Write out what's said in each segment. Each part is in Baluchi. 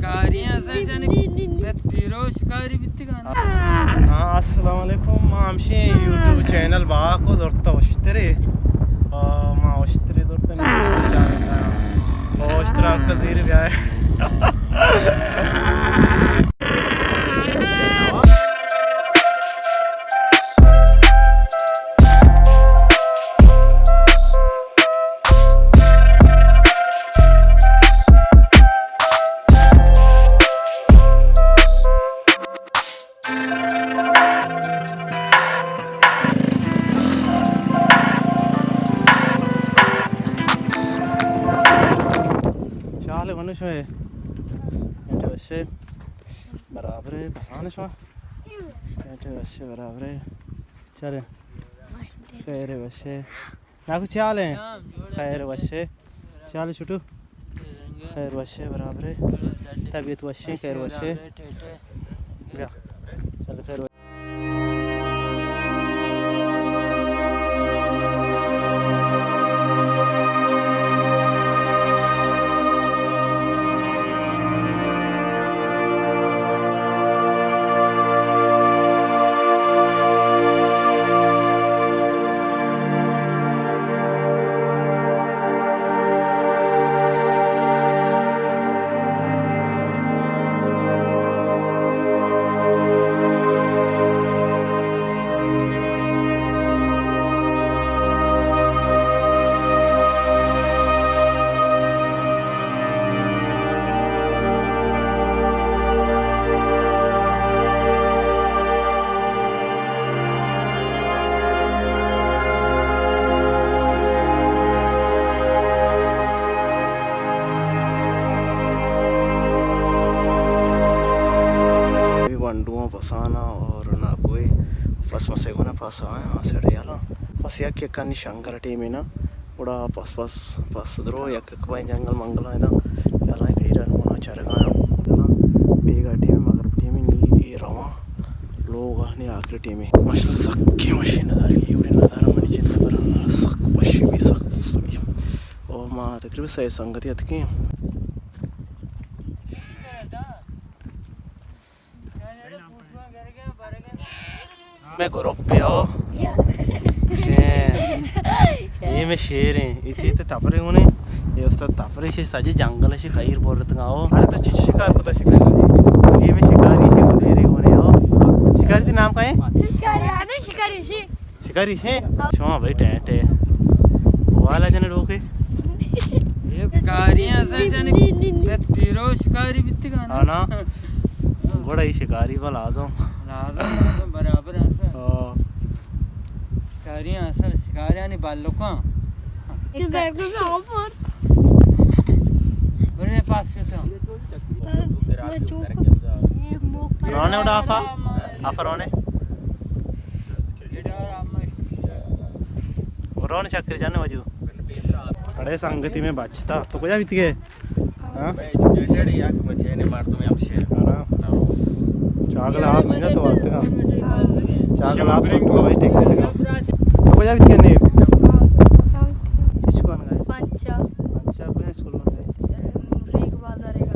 شکاری اَنت، زنی پت پیرو شکاری بیتگاں۔ ہاں، السلام علیکم۔ ما ہمشی یوٹیوب چینل با کو زرتا اشترے۔ آ، ما اشترے زرتا نہیں، اشتر چاہتا۔ او اشترا کا زیر بیا ہے۔ چال ونو شوئے۔ انت وشے برابر ہے، پسان شو۔ انت وشے برابر ہے۔ چلے۔ خیر وشے۔ ناکو چی حال ہے؟ خیر وشے۔ چی حال ہے چھوٹو؟ خیر وشے برابر ہے۔ طبیعت وشے، خیر وشے۔ بیا۔ چل خیر وشے۔ اے ونڈواں پسانا اور ناکوئے پس مسے گونا پس آیا سڑے آلا۔ پس یک یک کنی شنگر ٹیمے نا۔ گڑا پس پس، پس درو یک یک بائیں جنگل منگل آئے دا۔ یلا کئی رن مونا چرگا آیا۔ یلا بیگا ٹیمے، مغرب ٹیمے، نی اے رواں لوگ آ، نی آخری ٹیمے۔ ماشاءاللہ سکی وشی ندار کی، یوڑی ندار منی جند برا سک وشی بی، سک دوست بی۔ او ما تقریباً سئے سنگتی اتکیں۔ میں گروپ پہ ہو۔ شیر۔ یہ میں شیر ہیں۔ یہ چیتے تپرے ہونے۔ یہ استاد تپرے شی سجے جنگل شی خیر بورتگا ہو۔ ارے تو چیچ شکار کو، شکار۔ یہ میں شکاری شی کو دے رہے ہونے ہو۔ شکاری تے نام کا ہے؟ شکاری، ہاں، شکاری شی۔ شکاری سے؟ شما بھائی ٹینٹ ہے۔ والا جنے ڈوکے۔ یہ شکاری ہیں، ایسا جنے پت پیرو شکاری بیتی گانا۔ ہاں نا۔ گوڑا ہی شکاری با لازم۔ لازم، لازم، برابر ہے سر۔ ہاں۔ شکاری ہیں سر، شکاری ہیں بالکاں۔ چیز در کو اوپر۔ بڑے پاس شتا۔ رونے اڑا آفا، آفا رونے۔ رونے چکر جانے وجو۔ اڑے سنگتی میں بچتا۔ تو کجا بیتی گئے؟ ہاں؟ میں ایجوکیٹڈ یک مچینے مردم ہمشے۔ ہاں۔ چاگل آپ نہیں تو آتے کا۔ چاگل آپ سن تو بھائی ٹھیک ہے۔ تو کجا بیتی گئے؟ کچھ کون گئے؟ پنچا۔ پنچا کجا اسکول میں گئے؟ ریگ بازار ہے۔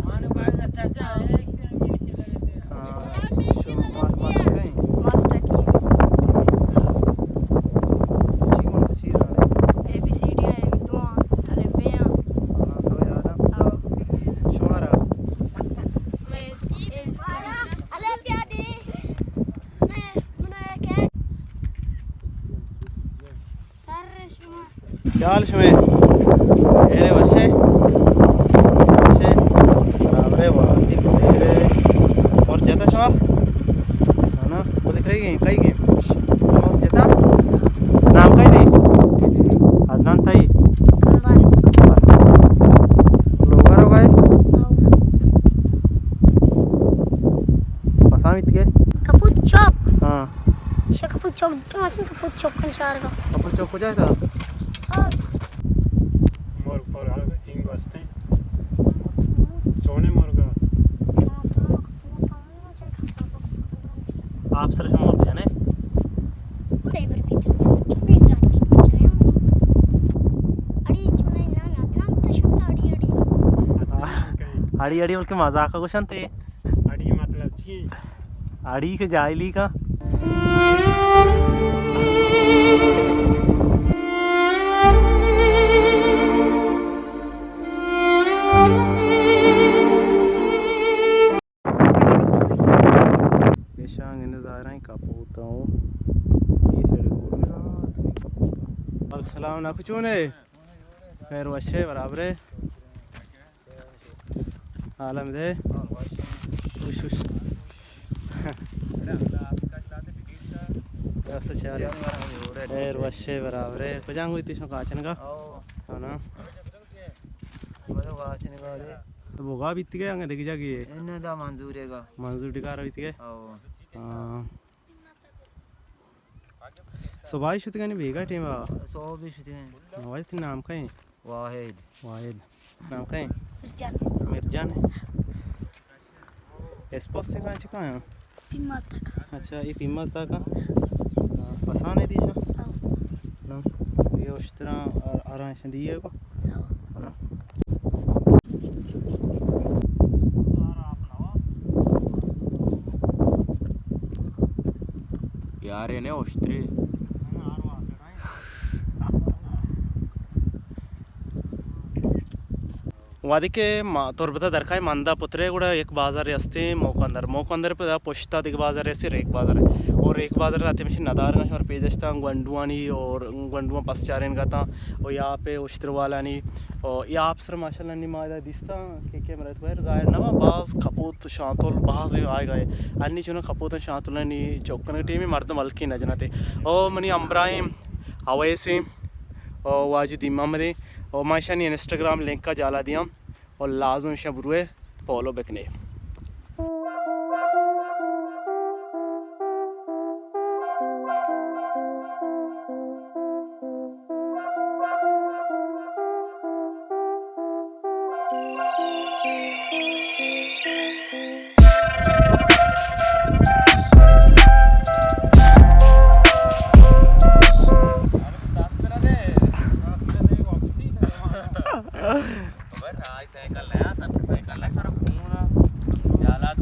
ہاں، شما ماس، ماس ٹکیں؟ ماس ٹکیں۔ چی وانتا، چی زانے؟ اے بی سی ڈی ہیں، ایک دو ہیں، الف بے ہیں۔ ہاں، تو یاد ہے؟ ہاں۔ شمارا؟ اے، اے، سی۔ الف بیا دے۔ میں، منا کیا؟ کیا حال شمے؟ خیر وشے؟ وشے؟ برابرے، وارتی خیر۔ اور جتا شما؟ نا، نا، بولے کئی گیم، کئی گیم؟ اور جتا؟ نام کئی دی؟ عدنان تئی؟ لوگا رو گئے؟ پسامیت کے؟ کپوت چوک۔ ہاں۔ شکپوت چوک۔ تو آتن کپوت چوک کن چارگا۔ کپوت چوک کجا ہے تھا؟ مرگ پر آگ این بستے۔ سونے مرگا۔ آپ سر شما مرگ جانے؟ بڑے بر بیتر۔ بیس رات کی بچنے۔ اڑی چونے نام یاد نام تو شمتا اڑی اڑی نو۔ اڑی، اڑی بلکہ مذاق گوشنت اے۔ اڑی مطلب چی؟ اڑی کہ جاہلی کا۔ ایشاں گندے ظاہر ایں کپوت اوں۔ اے سڑک گوڑ ملا، تو کپوت۔ السلام علیکم، چون ئے؟ خیر وش ئے، برابر ئے؟ عالم دے۔ خوش، خوش۔ راست چارے۔ خیر وش ئے، برابر ئے؟ کجام گوشتی شو کاچن کا؟ او۔ ہاں نا۔ بوگا بیتگے انگا دگہ جاگے؟ انہ دا منظورے گا۔ منظور ڈگار بیتگے؟ او۔ ہاں۔ صباحی شتگانی بیگا ٹیم آ؟ صبح بھی شتگانی۔ واجہ تئی نام کئے؟ واحد۔ واحد۔ نام کئے؟ مرجان۔ مرجان۔ اسپاس سے کہاں چکا ہیں؟ پیماز تک۔ اچھا، یہ پیماز تک۔ پسانے دیشا؟ ہاں۔ نا، یہ اشترا اور آران شدیے کو۔ ہاں۔ یار، اے نے اشتری۔ وہدے کہ ما تربت ء درکائیں مندا پترے گڑا یک بازارے ہستیں موکندر۔ موکندر پہ دا پشتا دگہ بازارے ہستیں ریک بازار۔ اور ریک بازار ء لہتے مشین ندارگاں شمار پیدشتاں گونڈوانی اور گونڈواں پس چارین گتاں۔ و یاپ ء اشتر والانی و یاپ سر ماشاءاللہ نی ما ادا دیستاں کہ کیمرہ تو بہر ظاہر نہ باز کپوت شانتل باز آئے گئے۔ انی چونہ کپوت شانتلانی چوکنگ ٹیمی مردم ہلکی نہ جنتے۔ او منی ہمراہیں اویسیں او واجد امام دے او ما اشانی انسٹاگرام لنک ء جالا دیاں۔ و لازم شہ بروے فالو بکنے۔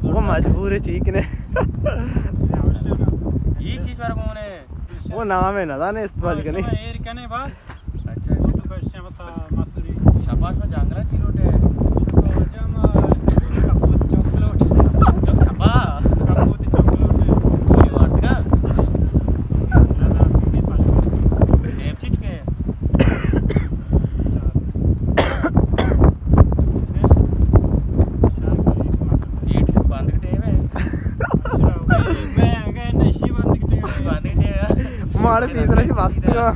وہ مجبور ہے چیک نے۔ یہ چیز پر کون ہے؟ وہ نام ہے نہ دانے استعمال کرنے۔ ایر کنے بس۔ اچھا۔ شپاش میں جنگلا چی لوٹے؟ شپا واجہ ما کپوت چاکلیٹ۔ چک شپا؟ کپوت چاکلیٹ۔ گولی وارتگا؟ نہ، نہ، ٹیم چی چکے؟ ماڑے پیسرا چی بستگا۔